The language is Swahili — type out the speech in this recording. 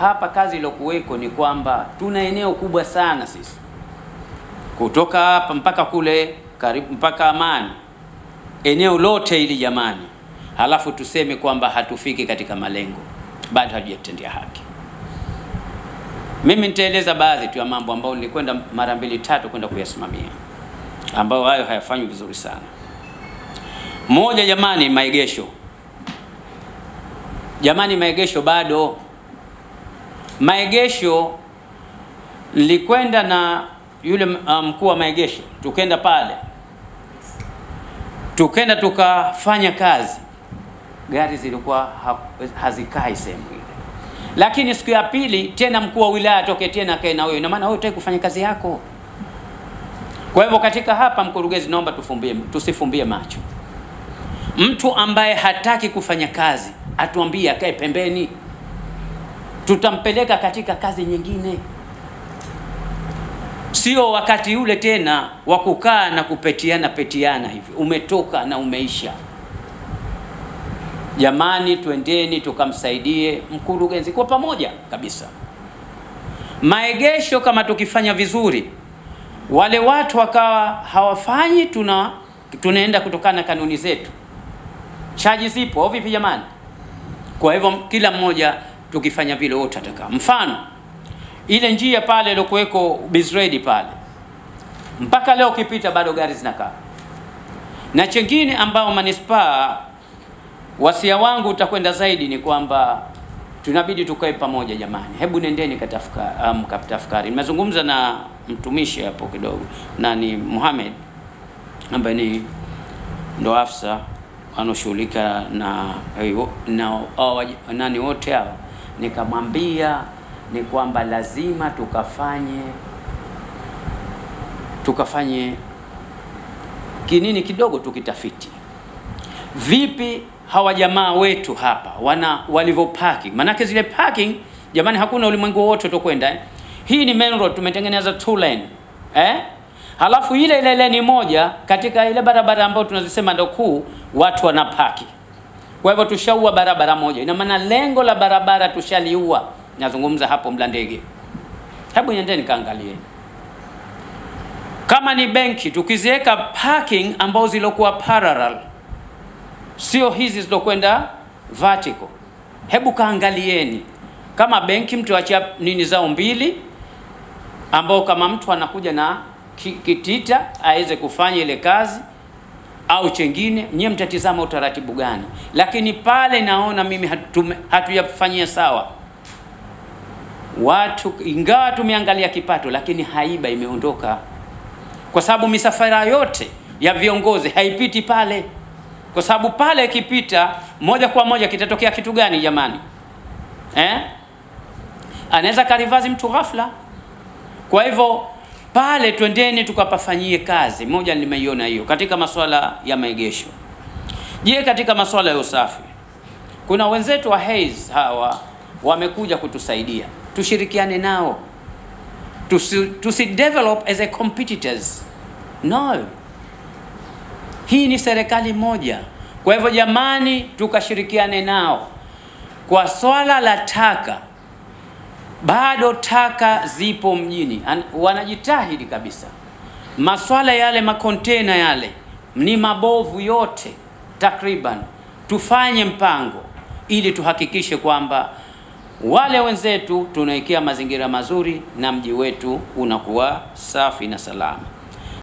Hapa kazi iliyokuweko ni kwamba tuna eneo kubwa sana sisi, kutoka hapa mpaka kule karibu mpaka Amani, eneo lote hili jamani, halafu tuseme kwamba hatufiki katika malengo, bado hatujatendea haki. Mimi nitaeleza baadhi tu ya mambo ambayo nilikwenda mara mbili tatu kwenda kuyasimamia, ambayo hayo hayafanywi vizuri sana. Moja jamani, maegesho. Jamani, maegesho bado. Maegesho nilikwenda na yule mkuu wa maegesho, tukenda pale, tukenda tukafanya kazi, gari zilikuwa hazikai sehemu ile. Lakini siku ya pili tena mkuu wa wilaya atoke tena akae na wewe, ina maana wewe hutaki kufanya kazi yako. Kwa hivyo katika hapa, mkurugenzi, naomba tusifumbie macho. Mtu ambaye hataki kufanya kazi atuambie akae pembeni, tutampeleka katika kazi nyingine. Sio wakati ule tena wa kukaa na kupetiana petiana hivi, umetoka na umeisha. Jamani, twendeni tukamsaidie mkurugenzi kwa pamoja kabisa. Maegesho kama tukifanya vizuri, wale watu wakawa hawafanyi, tunaenda kutokana na kanuni zetu. Chaji zipo au vipi jamani? Kwa hivyo kila mmoja tukifanya vile wote atakaa. Mfano ile njia pale iliyokuweko Bizredi pale, mpaka leo ukipita bado gari zinakaa. Na chengine ambao manispaa, wasia wangu utakwenda zaidi ni kwamba tunabidi tukae pamoja jamani. Hebu nendeni katafakari. Nimezungumza na mtumishi hapo kidogo, na ni Muhammad ambaye ni ndo afisa anoshughulika na nani wote hao. Nikamwambia ni kwamba lazima tukafanye kinini kidogo, tukitafiti vipi hawa jamaa wetu hapa walivyo parking. Manake zile parking jamani, hakuna ulimwengu wote utakwenda eh? Hii ni main road, tumetengeneza 2 lane eh? Halafu ile lane moja katika ile barabara ambayo tunazisema ndio kuu, watu wanapaki. Kwa hivyo tushaua barabara moja. Ina maana lengo la barabara tushaliua. Nazungumza hapo Mlandege. Hebu nendeni kaangalie. Kama ni benki tukiziweka parking ambazo zilokuwa parallel, sio hizi zilokwenda vertical. Hebu kaangalieni. Kama benki mtu achia nini zao mbili, ambao kama mtu anakuja na kitita aweze kufanya ile kazi au chengine, nyie mtatizama utaratibu gani. Lakini pale naona mimi hatujafanyia sawa. Watu ingawa tumeangalia kipato, lakini haiba imeondoka. Kwa sababu misafara yote ya viongozi haipiti pale. Kwa sababu pale ikipita moja kwa moja kitatokea kitu gani jamani? Anaweza karivazi mtu ghafla. Kwa hivyo pale twendeni tukapafanyie kazi. Moja nimeiona hiyo katika masuala ya maegesho. Je, katika masuala ya usafi, kuna wenzetu wa Hays hawa wamekuja kutusaidia. Tushirikiane nao. Tusi develop as a competitors. No. Hii ni serikali moja. Kwa hivyo jamani, tukashirikiane nao. Kwa swala la taka, bado taka zipo mjini. Wanajitahidi kabisa. Maswala yale makontena yale ni mabovu yote takriban. Tufanye mpango ili tuhakikishe kwamba wale wenzetu tunaikia mazingira mazuri na mji wetu unakuwa safi na salama.